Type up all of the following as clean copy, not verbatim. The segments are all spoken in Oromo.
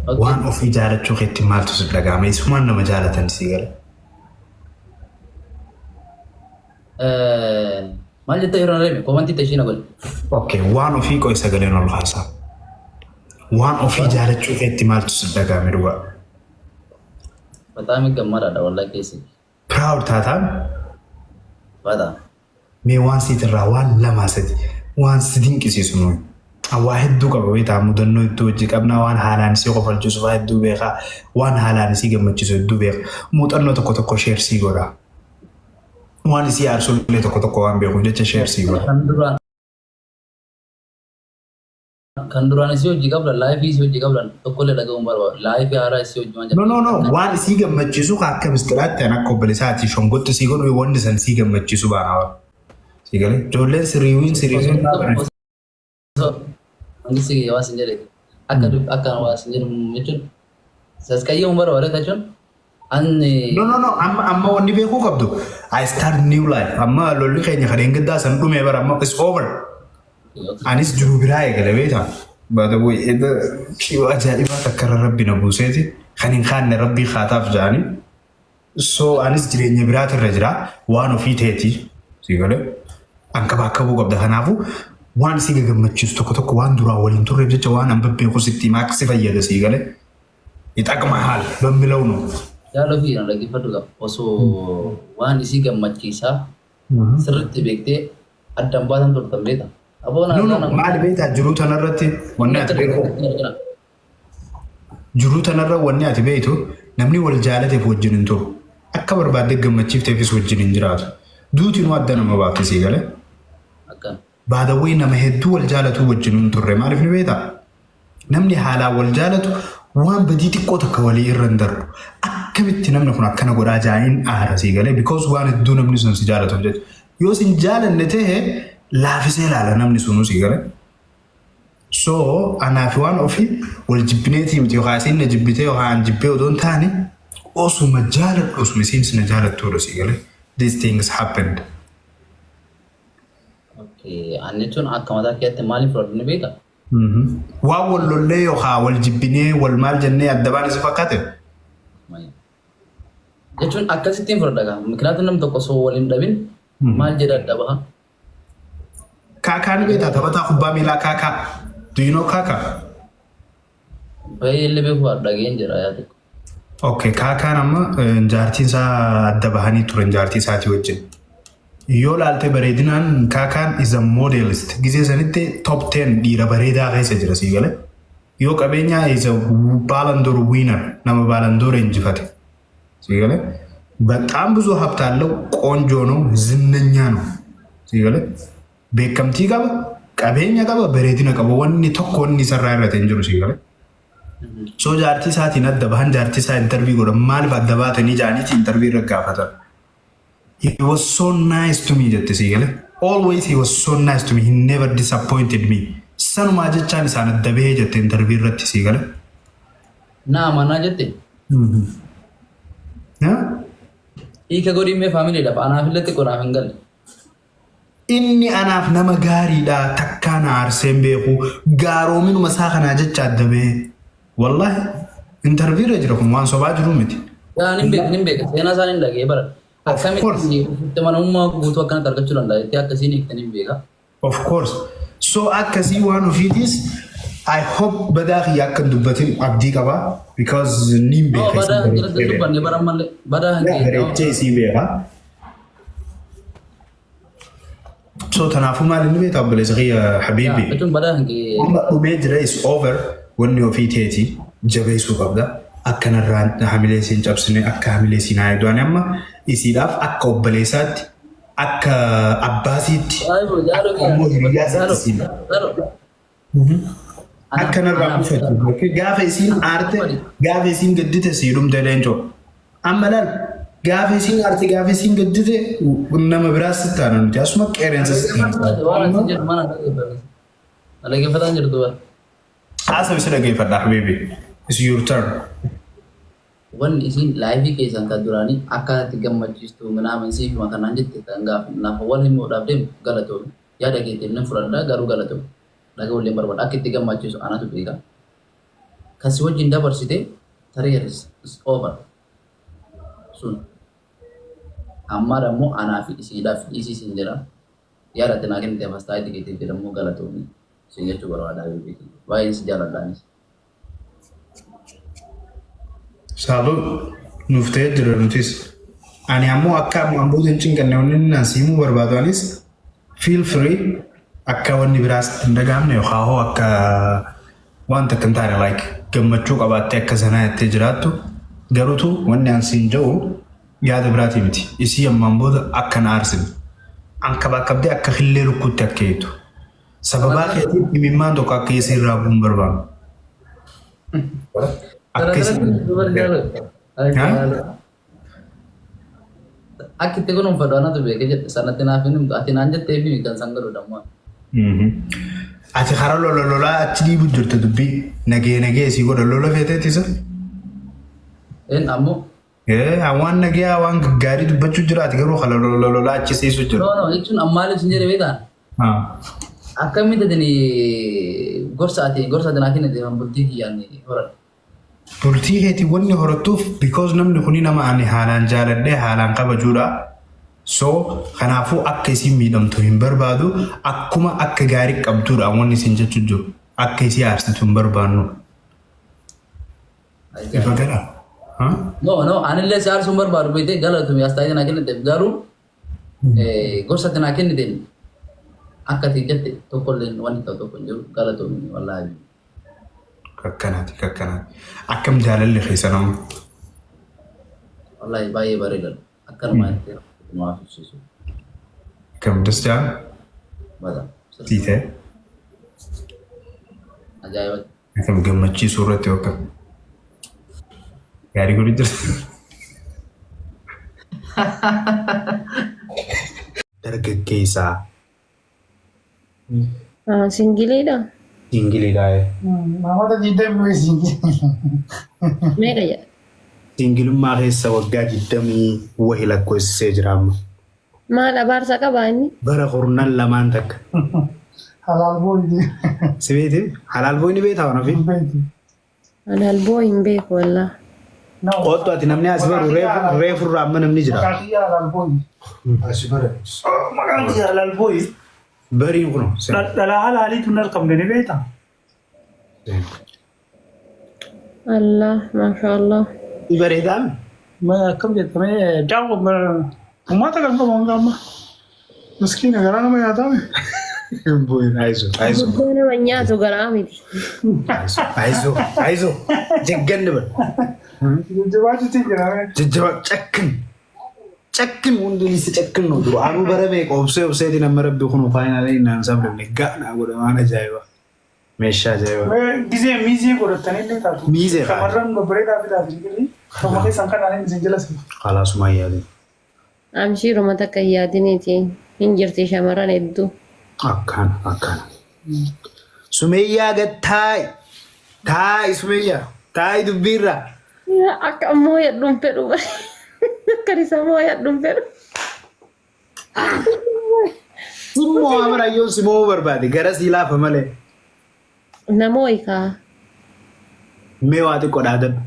Okay. Waan ofii jaalachuu keetti maaltu si dhaga'ama? Isumaan nama jaalatan si gala. Maal jettee yeroo na deeme comment itti ishii na godhe. Okay, waan ofii qo'i sagaleen ol kaasaa. Waan ofii jaalachuu keetti maaltu si dhaga'ame dhugaa? Bataami gammadaadha wallahi keessi. Proud taataan. Bata. Mee waan siitirraa waan lamaa sadi waan si dinqisiisu nuyi. Waa hedduu qaba beektaa, mudannoo hedduu hojii qabnaa, waan haalaan isii kofalchiisu fa'aa hedduu beekaa, waan haalaan isii gammachiisu hedduu beeka. Muuxannoo tokko tokko share sii godha. Waan isii aarsu illee tokko tokko waan beekuuf jecha share sii godha. Kan duraan isii hojii qabdan, life isii hojii qabdan tokkollee dhaga'uun barbaadu. Life haaraa isii hojii waan No, no, no. Waan isii gammachiisu kan akka mistiraatti kan akka obboleessaati shongotti sii godhu, wanni san sii gammachiisu baana waan. Sii galee? Ijoolleen siriiwiin siriiwiin Mangisti kiyya waan sin jedhe akka waan sin jedhu jechuun saskayyee barbaadu jechuun anni. No, no, no. Amma wanni beekuu qabdu. I start new life. Amma lolli keenya kan eeggaddaa san dhumee bara, amma it's over. Anis jiruu biraa eegale beektaa. By the way, edda kiyyoo ajaa'ibaa takka irra rabbi na buuseeti. Kan hin kaanne rabbii kaataaf jedhanii. So anis jireenya biraatirra jira. Waan ofii teeti. Si galee? An qaba akka bu'u qabda. Kanaafuu waan si gammachiisu tokko tokko, waan duraan waliin turreef jecha, waan an babbeeku sitti himaa, akka si fayyada, si galee? ይጠቅምሃል በሚለው ነው። Yaada ofii na dhaggeeffadhu qaba. Osoo waan isii gammachiisaa sirriitti beektee addaan baatan turtan beekta. Aboo. No, no, maali beektaa, jiruu tanarratti wanni ati beeku, jiruu tanarra wanni ati beektu, namni wal jaalateef wajjin hin turu. Akka barbaadde gammachiifteefis wajjin hin jiraatu. Duutinuu adda nama baafti, sii galee. Akkana. Baadawwee nama hedduu wal jaalatu wajjin hin turre. Maaliif ni beektaa? Namni haalaan wal jaalatu waan badii xiqqoo takka walii irra hin darbu. Akkamitti namni kun akkana godhaa jaaniin aara, sii galee? Because waan hedduu namni sun si jaalatuuf jecha. Yoo sin jaalanne ta'e laafisee ilaala namni sunuu, sii galee. So anaaf waan ofii wal jibbineetii miti, yookaan isiin na jibbitee yookaan an jibbee odoo hin taane, osuma jaaladhu osuma isiin na jaalattudha, sii galee. These things happened. Okay. Ani jechuun akka mataa keetti maaliif fudhadhu ni beektaa? Waan wal lollee yookaan wal jibbinee wal maal jennee adda baane si fakkaate? Jechuun akkasittiin fudhadha gaa. Mikinaatu namni tokko osoo wal hin dhabin maal jedha adda baha? Kaakaa ni beektaa, taphataa kubbaa miilaa Kaakaa? Do you know Kaakaa? Baay'ee illee beeku dhageen jira yaa tokko. Okay, Kaakaan amma jaartiin isaa adda bahanii turan jaartii isaatii wajjin. Yoo laalte bareedinaan Kaakaan is a modelist. Gizee sanitti top 10 dhiira bareedaa keessa jira, sii galee. Yoo qabeenyaa is a Ballon d'Or winner, nama Ballon d'Or injifate. Sii galee. በጣም ብዙ ሀብት አለው። ቆንጆ ነው፣ ዝነኛ ነው። Sii galee. Beekamtii qaba, qabeenya qaba, bareedina qaba. Wanni tokko wanni isarraa irratti hin jiru, sii galee. So jaartii isaatiin adda bahan, jaartii isaa interview godhan, maaliif adda baatanii jaaniiti interview irra gaafatan. "He was so nice to me," jette, sii galee. "Always he was so nice to me. He never disappointed me. Sanumaa jechaan isaan adda bahee," jette interview irratti, sii galee. Na amanaa jette. Hiika godhii mee faamiliidhaaf, anaaf illee xiqqoo naaf hin galle. Inni anaaf nama gaariidha, takkaa na aarsee hin beeku, gaaroominuma isaa kanaa jecha adda bahee. Wallahi interview irra jira, kun waan sobaa jiru miti. Yaa nin beeka, nin beeka, seenaa isaan hin dhagee bara. Of course. Akkamitti ofitti amanamummaa guutuu akkanatti argachuu danda'a jettee akkasiin hiiktan hin beeka. Of course. So akkasii waan ofiitis I hope badaa kiyya akka hin dubbatin abdii qaba because niin Oh, beeka badaa isii hin jedhu dubbanne bara malee badaa hin beeka. Bareechee isii beeka. So tanaafuu maal inni beektaa, obboleessa kiyya habiibi? Jechuun badaa hin Amma dhumee jira, is over. Wanni ofii teeti jabeessuu qabda. Akkanarraan hamilee siin cabsine, akka hamilee siin haa eegdu. Ani amma isiidhaaf akka obboleessaatti, akka abbaasiitti, akka ammoo hiriyyaasitti siin. Akkanarraa kuufatu. Gaafa isiin aarte, gaafa isiin gaddite sii dhumte leencoo. Amma laal, gaafa isiin aarte, gaafa isiin gaddite nama biraas sitti aana, nuti asuma qeerransa sitti aana. Waan asin jedhu mana dhaggeeffataan jirtu bara. Haasa si dhaggeeffadha habiibi. It's your turn. Wanni isiin life keessan kan duraanii akka itti gammachiistu minaamin siif hima kanaan jette kan gaafa naaf wal himuudhaaf deemu galatoomi. Yaada keetiif nan fudhadha, garuu galatoomi. Dhaga'uu illee barbaada, akka itti gammachiisu anatu beeka. Kan si wajjin dabarsite 3 years is over sun. Amma ammoo anaa fi isiidhaaf dhiisii siin jedha. Yaada ati naa kennite mastaayitii keetiif jedhamu galatoomii siin jechuu barbaada habiibii. Baay'een si jaaladhaanis. Saaluu nuuf ta'ee jira nutis. Ani ammoo akka ammaan booda hin cinqanne wanni inni naan siimuu barbaadu, anis feel free akka wanni biraas hin dhaga'amne yookaan hoo akka waan takka hin taane, like gammachuu qabaattee akka sanaa jettee jiraattu. Garuutu wanni an siin jedhu yaada biraatii miti. Isii ammaan booda akka na aarsine. An kabaakabdee akka killee lukkuutti akka eegdu. Sababaa keetiin imimmaan tokko akka isii irraa bu'uun barbaadu. Akka isiin Akka itti kunuunfadhu anatu beeke jette sanatti naaf hin himtu. Ati naan jettee fi kan san godhu dammoo. Ati karaa lola lolaa achi dhiibu jirta, dubbii nagee nagee sii godha lola feeteeti isa. Een ammoo Waan nagee waan gaarii dubbachuu jiraati, garuu kala lola lolaa achi siisu jira. No, jechuun ammaaliif sin jedhe beektaan? Akkamitti ati gorsa ati naa kennite kan bultii kiyyaan horadhe. Bultii keetii wanni horattuuf because namni kuni nama ani haalaan jaaladhee haalaan kabajuudha. So kanaafuu akka isin miidhamtu hin barbaadu, akkuma akka gaarii qabduudha wanni isin jechuu jiru. Akka isii aarsitu hin barbaannu. Ifa gara. No, anillee si aarsuu hin barbaadu beektee, galatumi astaayitii naa kenniteef, garuu gorsa ati naa kenniteen akka ati jette tokkollee wanni ta'u tokko hin jiru, galatumi wallaahi. Kakkanaati kakkanaati. Akkam jaalalli keessa nama. Wallaahi baay'ee bareedaadha. Akkanumaa itti nu haasofsiisu. Akkam das jaa Bada. sii ta'e. Ajaa'ibatti. Akkam gammachiisuu irratti yookaan gaarii godhu jira. Dargaggeessaa. Singleiidha. Singleiidha. Namoota 20 Meeqa jedha? Singleummaa keessa waggaa 20 wahi lakkoofsisee jira amma. Maal abaarsa qabaa inni? Bara kurnan lamaan takka. Halaal booyi. Si beekti? Halaal booyi ni beektaa waan ofii? Beeti. Halaal booyi hin beeku wallaa. Qoottu ati, namni as baru reefurraa amma namni jira. Maqaan kiyya halaal booyi. As bara. Maqaan kiyya halaal booyi. Bariin kun. Dhalaa halaaliitu hin argamne, ni beektaa? Allah, maasha Allah. Bareedaa? Akkam jettamee daawwa uummata kan qabu hanga amma. Miskiina garaa nama nyaataame. Booyin aizo aizo. Guddoo nama nyaatu garaa miti. Aizo aizo jagganni bara. Jajjabaachuutti jira. Jajjaba cakkin cakkin hundi si cakkin nu duru anuu bara meeqa obsee obseetiin amma rabbi kun finally naan sablamne ga'naa godha, waan ajaa'iba meeshaa ajaa'iba. Gizee miizee godhatanii illee taatu. Miizee haa. Shamarran babbareedaa fidaa fi jirri. Kan keessan kanaan inni isin jala seenu. Kalaasumaa yaadin. Amshiiruma takka hin yaadiniiti. Hin jirti shamarran hedduu. Akkana akkana. Sumeeyyaa gad taa'i. Taa'i Sumeeyyaa. Taa'i dubbiirra. Akka ammoo yadhuun fedhu. Akka isa moo yadhuun fedhu. Simmoo amarayyoon simoo barbaade gara sii laafa malee. Namoo hiikaa. Mee waa xiqqoo dhaadadhu.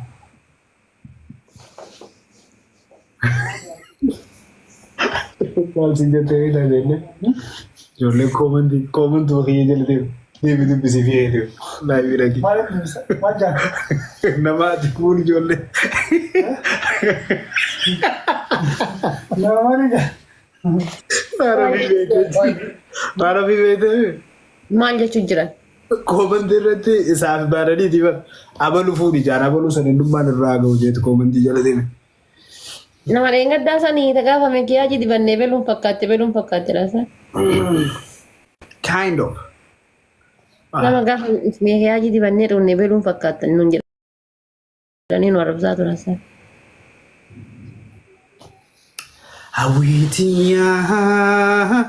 Maal si jettee beektaa ijoollee? Ijoolleen commentii commentuma kiyya jala deemu. Deebi dubbisii fi eedu. Liveii dhaqi. Maaliif dubbisa? Maal jaal? Nama ati kuun ijoollee. Nama maali jaal? Maal ofii beekee? Maal ofii beekee? Maal jechuu jiran? Commentii irratti isaaf baadaniiti bar. Abalu fuudhi jaan, abaluu san hundummaan irraa ga'u jeetu commentii jala deeme. Nama dheengaddaa sanii gaafa mikiyaajii dibannee beluun fakkaatte beluun fakkaatte laasa. Kind of. Nama gaafa mikiyaajii dibannee dhumne beluun fakkaatte nuun jedhanii nu arrabsaa turan san. Hawwiitiyyaa.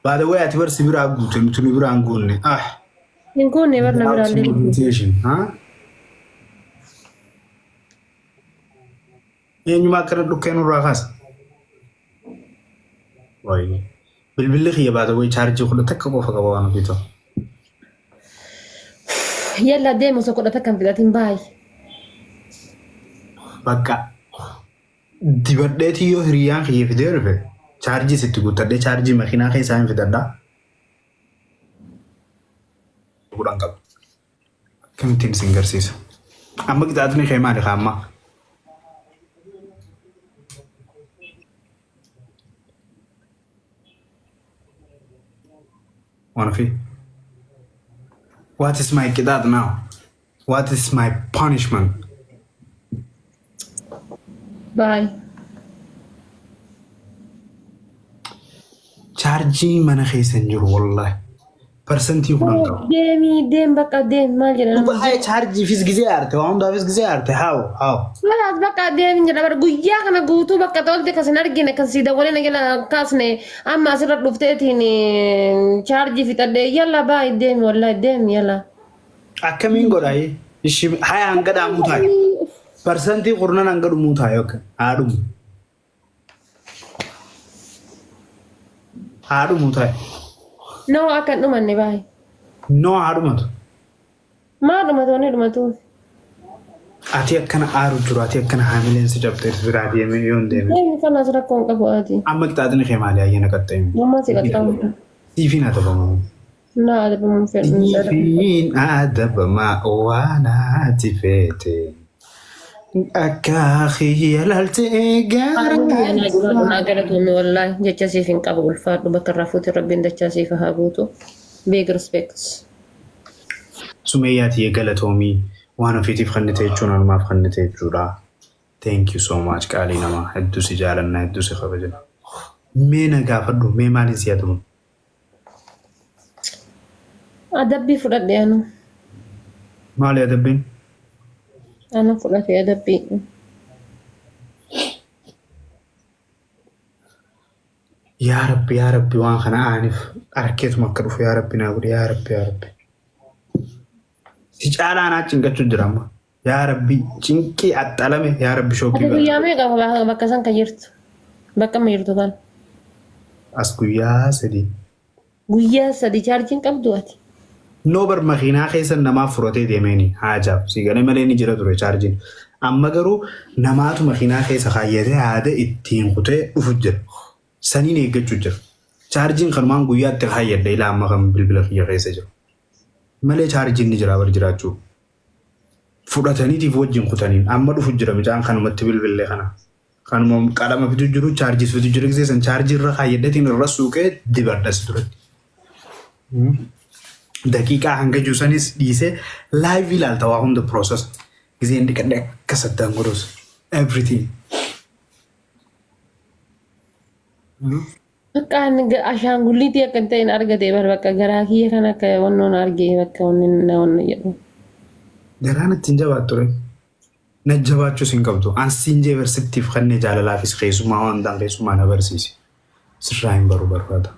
By the way, ati bar si biraa guute, nuti nu biraan guunne. Ah. Hin kuunne bar na biraallee. Invitation. Huh? Eenyumaa akkana dhukkee nurraa kaasa? Wayi. Bilbilli kiyya, by the way, chaarjii 11 qofa qaba waan ofii ta'u. Yalla deemu osoo kudha takka hin fixatin baay'ee. Bakka dibadheetii yoo hiriyyaan kiyya fidee dhufe chaarjii sitti guuttadhee chaarjii makiinaa keessaa hin fidadhaa. 10 qaba. Akkamittiin isin garsiisa? Amma qixaaxni kee maali kaa ammaa? Waan ofii. What is my qixaax now? What is my punishment? Bye. Chaarjii mana keessa hin jiru wallahi. 10% qaba. Deemii deem bakka deem maal jedha nama. Baay'ee chaarjiifis gizee aarte waan hundaafis gizee aarte haaw haaw. Kalaas bakka deem jedha bara guyyaa kana guutuu bakka tolte kan sin argine kan si dawwalee na jala kaasne amma asirra dhufteetiin chaarjii fixadhee yalla baay'ee deemi wallahi deemi yalla. Akkamiin godha ishi haya hanga dhaamuu taa'e. 10% hanga dhumuu taa'e okay haa dhumu. Haa dhumu taa'e. No akka hin dhumanne baay'ee. No haa dhumatu. Maa dhumatu wanni dhumatu. Ati akkana aaru jiru ati akkana haamileen si cabxee biraa deemee yoo hin deemne. Deemi kanaas rakkoo hin qabu ati. Amma qixaaxni kee maali ayyana qaxxeemi. Mamma si qaxxaamu. Siifiin adabamu. Na adabamu fedhu. Siifiin adabama waan ati feete. Akka kiyya laaltee gaara. Naa galatoomii wallaahi jecha siif hin qabu ulfaadhu bakka irraa fuute rabbiin dachaa siif haa guutu. Big respect. Sumeeyyaa tiyya galatoomii waan ofiitiif kennite jechuun anumaaf kennite jechuudha. Thank you so much qaalii namaa hedduu si jaalanna hedduu si kabajna. Mee na gaafadhu mee maaliin si adabamu? Adabbii fudhadhe anu. Maali adabbiin? Ana fudhate adabbii. Yaa Rabbi yaa Rabbi waan kana aaniif arkeetuma akka dhufu yaa Rabbi naa godhi yaa Rabbi yaa Rabbi. Si caalaa anaa cinqachuu jira amma. Yaa Rabbi cinqii axxalame yaa Rabbi shooppii Ati bara. guyyaa meeqa bakka san kan jirtu? Bakka amma jirtu kana. As guyyaa 3. Guyyaa 3 chaarjiin qabdu ati. No bar makiinaa keessa namaa furatee deemeeni haajaaf si galee malee ni jira ture chaarjiin. Amma garuu namaatu makiinaa keessa kaayyatee haada ittiin kutee dhufu jira. Saniin eeggachuu jira. Chaarjiin kanumaan guyyaatti kaayyadhe ilaa amma kan bilbila kiyya keessa jiru. Malee chaarjiin ni jira bar jiraachuu. Fudhataniitiif wajjin kutaniin amma dhufu jira mucaan kanumatti bilbillee kana. Kanuma qalama fitu jiru chaarjiis fitu jiru gisee san chaarjii irra kaayyadheetiin irra suuqee dibadha si duratti. Daqiiqaa hanga jiru sanis dhiisee live ilaalta waa hunda process. Giseen dhiqadhe akka saddaan godhus everything. Bakka ani ashaangulliitii akka hin ta'in argate bar bakka garaa kiyya kan akka wannoon arge bakka wanni na wanna jedhu. Garaan ittiin jabaattu ture. Na jabaachuus hin qabdu. An siin jee barsittiif kannee jaalalaafis keessumaa waan ta'an keessumaa na barsiisi. Sirraa hin baru barbaada.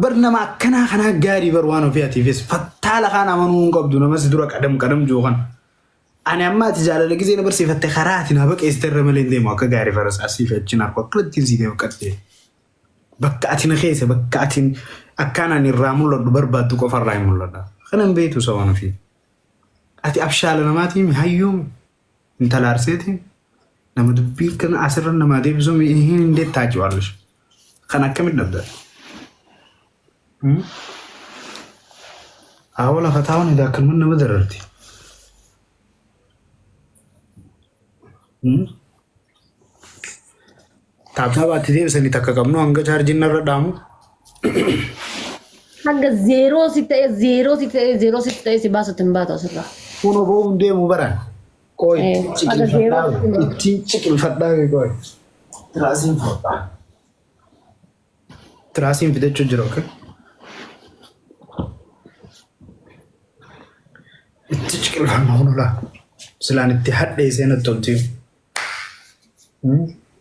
Bar nama akkanaa kanaa gaarii bar waan ofii atiifis fattaala kaan amanuu hin qabdu nama si dura qadam qadam jiru kan. Ani amma ati jaalala gisee na barsiifatte karaa ati na baqeessite irra malee hin deemu akka gaarii faras asii fi achiin harku akka ittiin sii deemu qaxxee. Bakka ati na keessa bakka ati akkaan ani irraa mul'adhu barbaaddu qofa irraa hin mul'adha. Kana hin beektu isa waan ofii. Ati abshaala namaatii mi hayyuu intala arseetii nama dubbii kana asirra namaa deebisuu mi hin hin deettaachiwaallish. Kan akkamitti dhabda? Hawa lafa taa'uun edaa akkanuma nama dararti. Taaptaabaatti deebisanii takka qabnu hanga chaarjiin narra dhaamu. Hanga zeeroo si ta'e zeeroo si ta'e zeeroo si ta'e si baasutti hin baatu asirraa. Kun oboo hin deemu bara. Qoy Eh, ittiin hanga zeeroo ciqilfadhaa sitti hin ittiin ciqilfadhaa qoy. Tiraasiin fudhadhaa. Tiraasiin fidachuu jira okay. Itti ciqilfanna kun ulaa. Silaan itti hadheessee natti tolti.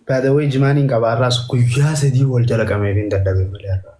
By the way jimaaniin qaba har'aas guyyaa 3 wal jala qameef hin dadhabe malee har'a.